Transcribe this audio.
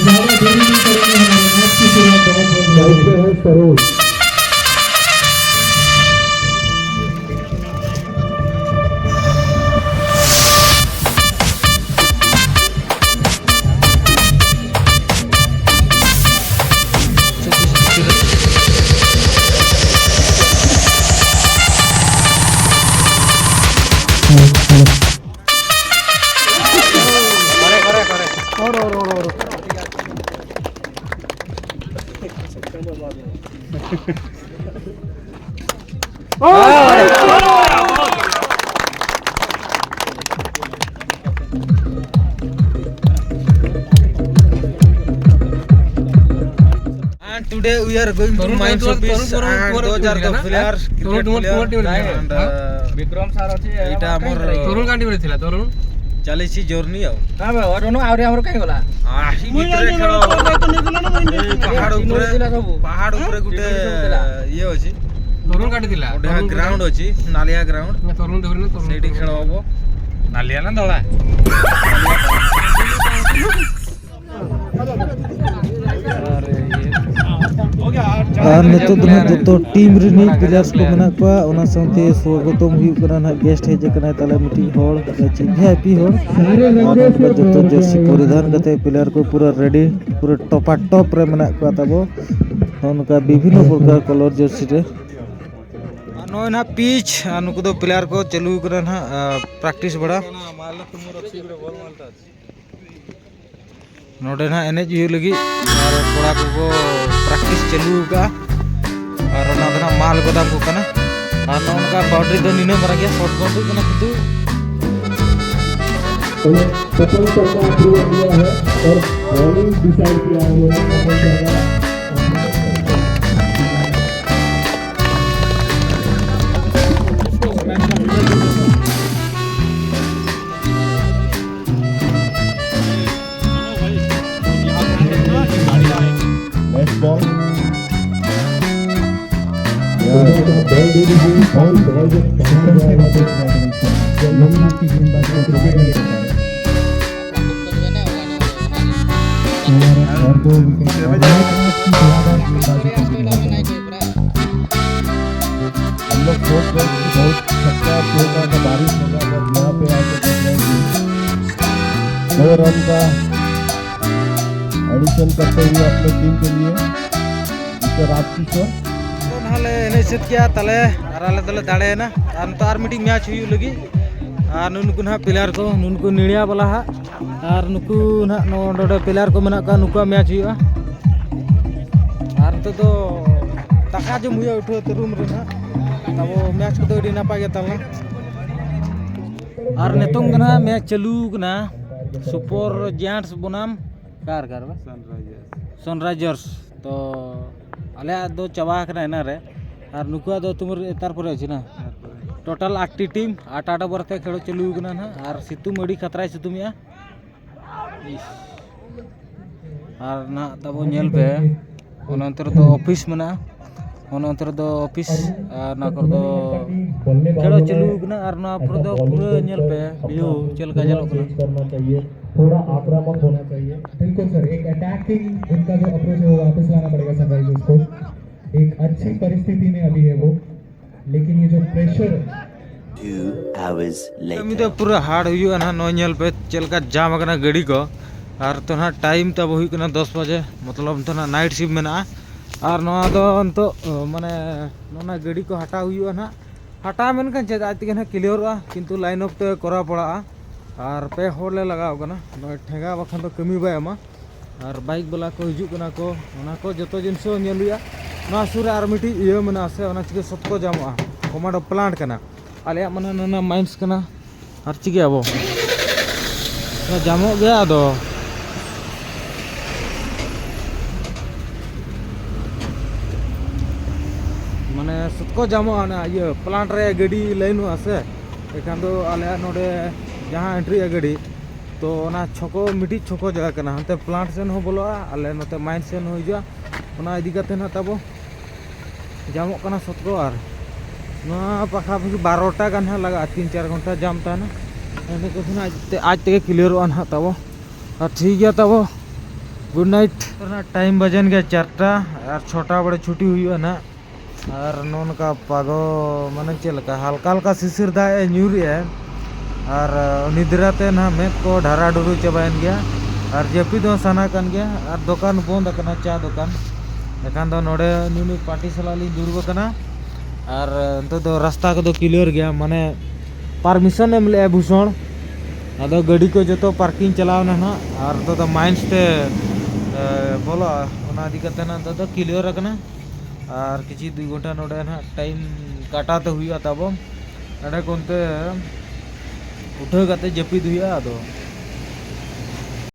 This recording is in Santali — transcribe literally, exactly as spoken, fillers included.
ज्यादा देरी नहीं करेंगे, हमारे मैच की शुरुआत बहुत जल्द हो रही है। Saroj. And today we are going to mines office and those are the players, cricket player and, uh, Vikram sir ଅଛି, ଏଇଟା ଆମର ତରୁଣ କାଣ୍ଡି ଥିଲା, ତରୁଣ ଚାଲିଛି journey ଆଉ। ନା ବେ, ଅରୁଣ ଆହୁରି ଆମର କାହିଁ ଗଲା? ଆହି ଭିତରେ ଖେଳ ହବ। ଏଇ ପାହାଡ଼ ଉପରେ, ଥିଲା ସବୁ। ପାହାଡ଼ ଉପରେ ଗୋଟେ ଇଏ ଅଛି, ତରୁଣ କାଟିଥିଲା, ଗୋଟେ ground ଅଛି, ନାଲିଆ ground, ତରୁଣ ସେଇଠି। ଧରିନି, ତରୁଣ। ସେଇଠି ଖେଳ ହବ। ନାଲିଆ ନା ଧଳା? ᱟᱨ ᱱᱤᱛᱚᱜ ᱫᱚ ᱱᱟᱦᱟᱜ ᱡᱚᱛᱚ team ᱨᱤᱱᱤᱡ players ᱠᱚ ᱢᱮᱱᱟᱜ ᱠᱚᱣᱟ, ᱚᱱᱟ ᱥᱟᱶᱛᱮ ᱥᱣᱟᱜᱚᱛᱚᱢ ᱦᱩᱭᱩᱜ ᱠᱟᱱᱟ ᱱᱟᱦᱟᱜ, guest ᱦᱮᱡ ᱟᱠᱟᱱᱟᱭ ᱛᱟᱞᱮ ᱢᱤᱫᱴᱤᱡ ᱦᱚᱲ, ᱢᱤᱫᱴᱤᱡ V I P ᱦᱚᱲ᱾ ᱟᱨ ᱱᱚᱝᱠᱟ ᱡᱚᱛᱚ jersey ᱯᱚᱨᱤᱫᱷᱟᱱ ᱠᱟᱛᱮ player ᱠᱚ ᱯᱩᱨᱟᱹ ready, ᱯᱩᱨᱟᱹ ᱴᱚᱯᱟ ᱴᱚᱯ ᱨᱮ ᱢᱮᱱᱟᱜ ᱠᱚᱣᱟ ᱛᱟᱵᱚ᱾ ᱱᱚᱜᱼᱚ ᱱᱚᱝᱠᱟ ᱵᱤᱵᱷᱤᱱᱱᱚ ᱯᱨᱚᱠᱟᱨ colour jersey ᱨᱮ᱾ ᱟᱨ ᱱᱚᱜᱼᱚᱭ ᱱᱟᱦᱟᱜ pitch, ᱟᱨ ᱱᱩᱠᱩ ᱫᱚ player ᱠᱚ ᱪᱟᱹᱞᱩ ᱠᱟᱱᱟ ᱱᱟᱦᱟᱜ, ᱟᱨ practice ᱵᱟᱲᱟ᱾ ᱱᱚᱰᱮ ᱱᱟᱦᱟᱜ ᱮᱱᱮᱡ ᱦᱩᱭᱩᱜ ᱞᱟᱹᱜᱤᱫ ᱟᱨ ᱠᱚᱲᱟ ᱠᱚᱠᱚ practice ᱪᱟᱹᱞᱩ ᱟᱠᱟᱫᱼᱟ᱾ ᱟᱨ ᱚᱱᱟ ᱫᱚ ᱱᱟᱦᱟᱜ ᱢᱟᱞ ᱜᱚᱫᱟᱢ ᱠᱚ ᱠᱟᱱᱟ᱾ ᱟᱨ ᱱᱚᱜᱼᱚ ᱱᱚᱝᱠᱟ boundary ᱫᱚ ᱱᱤᱱᱟᱹᱜ ᱢᱟᱨᱟᱝ ᱜᱮᱭᱟ, short boundary ᱠᱟᱱᱟ ᱠᱤᱱᱛᱩ ᱯᱟᱴᱟᱞ ᱯᱟᱴᱟ ᱯᱩᱨᱟᱹ ᱜᱮᱭᱟ ᱦᱮ ᱟᱨ bowling decide ᱠᱤᱭᱟ ᱦᱩᱭ ᱱᱟ ᱯᱟᱴᱟᱞ ᱯᱟᱴᱟ Next ball. और दो विकेट। और बहुत अच्छी शुरुआत है गेंदबाजी करने वाले। हम लोग सोच रहे थे बहुत छक्का चौका का बारिश होगा, बट यहाँ पे आके देख रहे हैं कि दो रन का एडिशन करते हुए अपने टीम के लिए मिस्टर राजकिशोर। ᱱᱟᱦᱟᱜ ᱞᱮ ᱮᱱᱮᱡ ᱥᱟᱹᱛ ᱠᱮᱜᱼᱟ ᱛᱟᱞᱮ, ᱟᱨ ᱟᱞᱮ ᱫᱚᱞᱮ ᱫᱟᱲᱮᱭᱮᱱᱟ᱾ ᱟᱨ ᱱᱤᱛᱚᱜ ᱟᱨ ᱢᱤᱫᱴᱤᱡ ᱢᱮᱪ ᱦᱩᱭᱩᱜ ᱞᱟᱹᱜᱤᱫ᱾ ᱟᱨ ᱱᱩᱱᱠᱩ ᱱᱟᱦᱟᱜ ᱯᱞᱮᱭᱟᱨ ᱠᱚ, ᱱᱩᱠᱩ ᱱᱤᱲᱤᱭᱟ ᱵᱟᱞᱟ ᱦᱟᱸᱜ, ᱟᱨ ᱱᱩᱠᱩ ᱱᱟᱦᱟᱜ ᱱᱚᱰᱮ ᱯᱞᱮᱭᱟᱨ ᱠᱚ ᱢᱮᱱᱟᱜ ᱠᱚᱣᱟ, ᱱᱩᱠᱩᱣᱟᱜ ᱢᱮᱪ ᱦᱩᱭᱩᱜᱼᱟ᱾ ᱟᱨ ᱱᱤᱛᱚᱜ ᱫᱚ ᱫᱟᱠᱟ ᱡᱚᱢ ᱦᱩᱭᱩᱜᱼᱟ ᱩᱴᱷᱟᱹᱣ ᱛᱮ ᱨᱩᱢ ᱨᱮ ᱱᱟᱦᱟᱜ᱾ ᱛᱟᱵᱚ ᱢᱮᱪ ᱠᱚᱫᱚ ᱟᱹᱰᱤ ᱱᱟᱯᱟᱭ ᱜᱮ ᱛᱟᱞᱮ᱾ ᱟᱨ ᱱᱤᱛᱚᱝ ᱫᱚ ᱱᱟᱦᱟᱜ ᱢᱮᱪ ᱪᱟᱹᱞᱩ ᱠᱟᱱᱟ, ᱥᱩᱯᱚᱨ ᱡᱟᱭᱟᱱᱴᱥ ᱵᱚᱱᱟᱢ ᱚᱠᱟ ᱨᱮ, ᱚᱠᱟ ᱨᱮ ᱵᱟ? ᱥᱟᱱᱨᱟᱭᱡᱟᱨᱥ᱾ ᱛᱚ ᱟᱞᱮᱭᱟᱜ ᱫᱚ ᱪᱟᱵᱟ ᱟᱠᱟᱱᱟ ᱮᱱᱟᱝ ᱨᱮ, ᱟᱨ ᱱᱩᱠᱩᱣᱟᱜ ᱫᱚ ᱛᱩᱢᱟᱹᱨ ᱛᱟᱨᱯᱚᱨᱮ ᱦᱚᱪᱚ ᱱᱟ᱾ ᱛᱟᱨᱯᱚᱨᱮ᱾ ᱴᱳᱴᱟᱞ ᱟᱴᱴᱤ ᱴᱤᱢ, ᱟᱴ ᱟᱴ ᱳᱵᱷᱟᱨ ᱛᱮ ᱠᱷᱮᱞᱳ ᱪᱟᱹᱞᱩ ᱟᱠᱟᱱᱟ ᱱᱟᱦᱟᱜ, ᱟᱨ ᱥᱤᱛᱩᱝ ᱟᱹᱰᱤ ᱠᱷᱟᱛᱨᱟᱭ ᱥᱤᱛᱩᱝ ᱮᱜᱼᱟ᱾ ᱤᱥ᱾ ᱟᱨ ᱱᱟᱦᱟᱜ ᱛᱟᱵᱚ ᱧᱮᱞ ᱯᱮ, ᱚᱱᱟ ᱚᱱᱛᱮ ᱨᱮᱫᱚ ᱚᱯᱷᱤᱥ ᱢᱮᱱᱟᱜᱼᱟ, ᱚᱱᱟ ᱚᱱᱛᱮ ᱨᱮᱫᱚ ᱚᱯᱷᱤᱥ, ᱟᱨ ᱱᱚᱣᱟ ᱠᱚᱨᱮ ᱫᱚ ᱠᱷᱮᱞᱳ ᱪᱟᱹᱞᱩ ᱟᱠᱟᱱᱟ, ᱟᱨ ᱱᱚᱣᱟ ᱯᱩᱨᱟᱹ ᱫᱚ ᱯᱩᱨᱟᱹ ᱧᱮᱞ ᱯᱮ ᱵᱷᱤᱭᱩ ᱪᱮᱫ ᱞᱮᱠᱟ ᱧᱮᱞᱚᱜ ᱠᱟᱱᱟ᱾ थोड़ा आक्रामक होना चाहिए। बिल्कुल सर, एक अटैकिंग उनका जो अप्रोच है वो वापस लाना पड़ेगा सनराइजर्स को। एक अच्छी परिस्थिति में अभी है वो, लेकिन ये जो प्रेशर। Two hours later. ᱠᱟᱹᱢᱤ ᱫᱚ ᱯᱩᱨᱟᱹ ᱦᱟᱨᱰ ᱦᱩᱭᱩᱜᱼᱟ ᱱᱟᱦᱟᱜ᱾ ᱱᱚᱜᱼᱚᱭ ᱧᱮᱞ ᱯᱮ ᱪᱮᱫ ᱞᱮᱠᱟ ᱡᱟᱢ ᱟᱠᱟᱱᱟ ᱜᱟᱹᱰᱤ ᱠᱚ᱾ ᱟᱨ ᱛᱚ ᱱᱟᱦᱟᱜ ᱴᱟᱭᱤᱢ ᱛᱟᱵᱚ ᱦᱩᱭᱩᱜ ᱠᱟᱱᱟ ᱫᱚᱥ ᱵᱟᱡᱮ, ᱢᱚᱛᱞᱚᱵ ᱱᱤᱛᱚᱜ ᱱᱟᱦᱟᱜ ᱱᱟᱭᱤᱴ ᱥᱤᱯᱴ ᱢᱮᱱᱟᱜᱼᱟ᱾ ᱟᱨ ᱱᱚᱣᱟ ᱫᱚ ᱱᱤᱛᱚᱜ, ᱢᱟᱱᱮ, ᱱᱚᱣᱟ ᱜᱟᱹᱰᱤ ᱠᱚ ᱦᱟᱴᱟᱣ ᱦᱩᱭᱩᱜᱼᱟ ᱱᱟᱦᱟᱜ᱾ ᱦᱟᱴᱟᱣ ᱢᱮᱱᱠᱷᱟᱱ ᱪᱮᱫ, ᱟᱡ ᱛᱮᱜᱮ ᱱᱟᱦᱟᱜ ᱠᱞᱤᱭᱟᱨᱚᱜᱼᱟ, ᱠᱤᱱᱛᱩ ᱞᱟᱭᱤᱱ ᱚᱯᱷ ᱛᱮ ᱠᱚᱨᱟᱣ ᱯᱟᱲᱟᱜᱼᱟ᱾ ᱟᱨ ᱯᱮ ᱦᱚᱲ ᱞᱮ ᱞᱟᱜᱟᱣ ᱠᱟᱱᱟ, ᱱᱚᱜᱼᱚᱭ ᱴᱷᱮᱸᱜᱟ ᱵᱟᱠᱷᱟᱱ ᱫᱚ ᱠᱟᱹᱢᱤ ᱵᱟᱭ ᱮᱢᱟ᱾ ᱟᱨ ᱵᱟᱭᱤᱠ ᱵᱟᱞᱟ ᱠᱚ ᱦᱤᱡᱩᱜ ᱠᱟᱱᱟ ᱠᱚ, ᱚᱱᱟ ᱠᱚ ᱡᱚᱛᱚ ᱡᱤᱱᱤᱥ ᱦᱚᱸ ᱧᱮᱞ ᱦᱩᱭᱩᱜᱼᱟ᱾ ᱱᱚᱣᱟ ᱥᱩᱨ ᱨᱮ ᱟᱨ ᱢᱤᱫᱴᱤᱡ ᱤᱭᱟᱹ ᱢᱮᱱᱟᱜᱼᱟ ᱥᱮ, ᱚᱱᱟ ᱪᱤᱠᱟᱹ ᱥᱚᱛ ᱠᱚ ᱡᱟᱢᱚᱜᱼᱟ, ᱠᱚᱢᱟᱱᱰᱳ ᱯᱞᱟᱱᱴ ᱠᱟᱱᱟ᱾ ᱟᱞᱮᱭᱟᱜ ᱢᱟᱱᱮ ᱱᱚᱣᱟ ᱢᱟᱭᱤᱱᱥ ᱠᱟᱱᱟ, ᱟᱨ ᱪᱤᱠᱟᱹᱭᱟᱵᱚ? ᱚᱱᱟ ᱡᱟᱢᱚᱜ ᱜᱮᱭᱟ ᱟᱫᱚ᱾ ᱢᱟᱱᱮ ᱥᱚᱛ ᱠᱚ ᱡᱟᱢᱚᱜᱼᱟ, ᱚᱱᱟ ᱤᱭᱟᱹ ᱯᱞᱟᱱᱴ ᱨᱮ ᱜᱟᱹᱰᱤ ᱞᱟᱭᱤᱱᱚᱜᱼᱟ ᱥᱮ, ᱮᱱᱠᱷᱟᱱ ᱫᱚ ᱟᱞᱮᱭᱟᱜ ᱱᱚᱰᱮ ᱡᱟᱦᱟᱸ ᱮᱱᱴᱨᱤᱜᱼᱟ ᱜᱟᱹᱰᱤ, ᱛᱚ ᱚᱱᱟ ᱪᱷᱚᱠᱚ, ᱢᱤᱫᱴᱤᱡ ᱪᱷᱚᱠᱚ ᱡᱟᱭᱜᱟ ᱠᱟᱱᱟ, ᱦᱟᱱᱛᱮ ᱯᱞᱟᱱᱴ ᱥᱮᱱ ᱦᱚᱸ ᱵᱚᱞᱚᱜᱼᱟ, ᱟᱞᱮ ᱱᱚᱛᱮ ᱢᱟᱭᱤᱱ ᱥᱮᱱ ᱦᱚᱸ ᱦᱤᱡᱩᱜᱼᱟ᱾ ᱚᱱᱟ ᱤᱫᱤ ᱠᱟᱛᱮ ᱱᱟᱦᱟᱜ ᱛᱟᱵᱚ ᱡᱟᱢᱚᱜ ᱠᱟᱱᱟ ᱥᱚᱛ ᱠᱚ᱾ ᱟᱨ ᱱᱚᱣᱟ ᱯᱟᱠᱷᱟ ᱯᱟᱠᱷᱤ ᱵᱟᱨᱚᱴᱟ ᱜᱟᱱ ᱦᱟᱸᱜ ᱞᱟᱜᱟᱜᱼᱟ, ᱛᱤᱱ ᱪᱟᱨ ᱜᱷᱚᱱᱴᱟ ᱡᱟᱢ ᱛᱟᱦᱮᱱᱟ᱾ ᱮᱸᱰᱮ ᱠᱚ ᱠᱷᱚᱱᱟᱜ ᱟᱡ ᱛᱮ, ᱟᱡ ᱛᱮᱜᱮ ᱠᱞᱤᱭᱟᱨᱚᱜᱼᱟ ᱱᱟᱦᱟᱜ ᱛᱟᱵᱚ᱾ ᱟᱨ ᱴᱷᱤᱠ ᱜᱮᱭᱟ ᱛᱟᱵᱚ, ᱜᱩᱰ ᱱᱟᱭᱤᱴ᱾ ᱨᱮᱱᱟᱜ ᱴᱟᱭᱤᱢ ᱵᱟᱡᱮᱱ ᱜᱮᱭᱟ ᱪᱟᱨᱴᱟ, ᱟᱨ ᱪᱷᱚᱴᱟ ᱵᱟᱲᱮ ᱪᱷᱩᱴᱤ ᱦᱩᱭᱩᱜᱼᱟ ᱱᱟᱦᱟᱜ᱾ ᱟᱨ ᱱᱚᱜᱼᱚ ᱱᱚᱝᱠᱟ ᱯᱟᱜᱚ, ᱢᱟᱱᱮ ᱪᱮᱫ ᱞᱮᱠᱟ, ᱦᱟᱞᱠᱟ ᱦᱟᱞᱠᱟ ᱥᱤᱥᱤᱨ ᱫᱟᱜ ᱮ ᱧᱩᱨᱮᱜᱼᱟ᱾ ᱟᱨ ᱱᱤᱫᱽᱨᱟ ᱛᱮ ᱱᱟᱦᱟᱜ ᱢᱮᱫ ᱠᱚ ᱰᱷᱟᱨᱟ ᱰᱷᱩᱨᱩ ᱪᱟᱵᱟᱭᱮᱱ ᱜᱮᱭᱟ᱾ ᱟᱨ ᱡᱟᱹᱯᱤᱫ ᱦᱚᱸ ᱥᱟᱱᱟ ᱠᱟᱱ ᱜᱮᱭᱟ᱾ ᱟᱨ ᱫᱚᱠᱟᱱ ᱵᱚᱱᱫ ᱟᱠᱟᱱᱟ, ᱪᱟ ᱫᱚᱠᱟᱱ᱾ ᱮᱱᱠᱷᱟᱱ ᱫᱚ ᱱᱚᱰᱮ ᱱᱩᱭ ᱱᱩᱭ ᱯᱟᱨᱴᱤ ᱥᱟᱞᱟᱜ ᱞᱤᱧ ᱫᱩᱲᱩᱵ ᱟᱠᱟᱱᱟ᱾ ᱟᱨ ᱱᱤᱛᱚᱜ ᱫᱚ ᱨᱟᱥᱛᱟ ᱠᱚᱫᱚ ᱠᱞᱤᱭᱟᱨ ᱜᱮᱭᱟ, ᱢᱟᱱᱮ ᱯᱟᱨᱢᱤᱥᱚᱱ ᱮᱢ ᱞᱮᱜᱼᱟᱭ ᱵᱷᱩᱥᱚᱱ᱾ ᱟᱫᱚ ᱜᱟᱹᱰᱤ ᱠᱚ ᱡᱚᱛᱚ ᱯᱟᱨᱠᱤᱝ ᱪᱟᱞᱟᱣ ᱮᱱᱟ ᱱᱟᱦᱟᱜ᱾ ᱟᱨ ᱱᱤᱛᱚᱜ ᱫᱚ ᱢᱟᱭᱤᱱᱥ ᱛᱮ, ᱮ, ᱵᱚᱞᱚᱜᱼᱟ᱾ ᱚᱱᱟ ᱤᱫᱤ ᱠᱟᱛᱮ ᱱᱟᱦᱟᱜ ᱱᱤᱛᱚᱜ ᱫᱚ ᱠᱞᱤᱭᱟᱨ ᱟᱠᱟᱱᱟ᱾ ᱟᱨ ᱠᱤᱪᱷᱩ ᱫᱩᱭ ᱜᱷᱚᱱᱴᱟ ᱱᱚᱰᱮ ᱱᱟᱦᱟᱜ ᱴᱟᱭᱤᱢ ᱠᱟᱴᱟᱣ ᱛᱮ ᱦᱩᱭᱩᱜᱼᱟ ᱛᱟᱵᱚ᱾ ᱱᱚᱰᱮ ᱠᱷᱚᱱ ᱛᱮ ᱩᱴᱷᱟᱹᱣ ᱠᱟᱛᱮ ᱡᱟᱹᱯᱤᱫ ᱦᱩᱭᱩᱜᱼᱟ᱾ ᱟᱫᱚ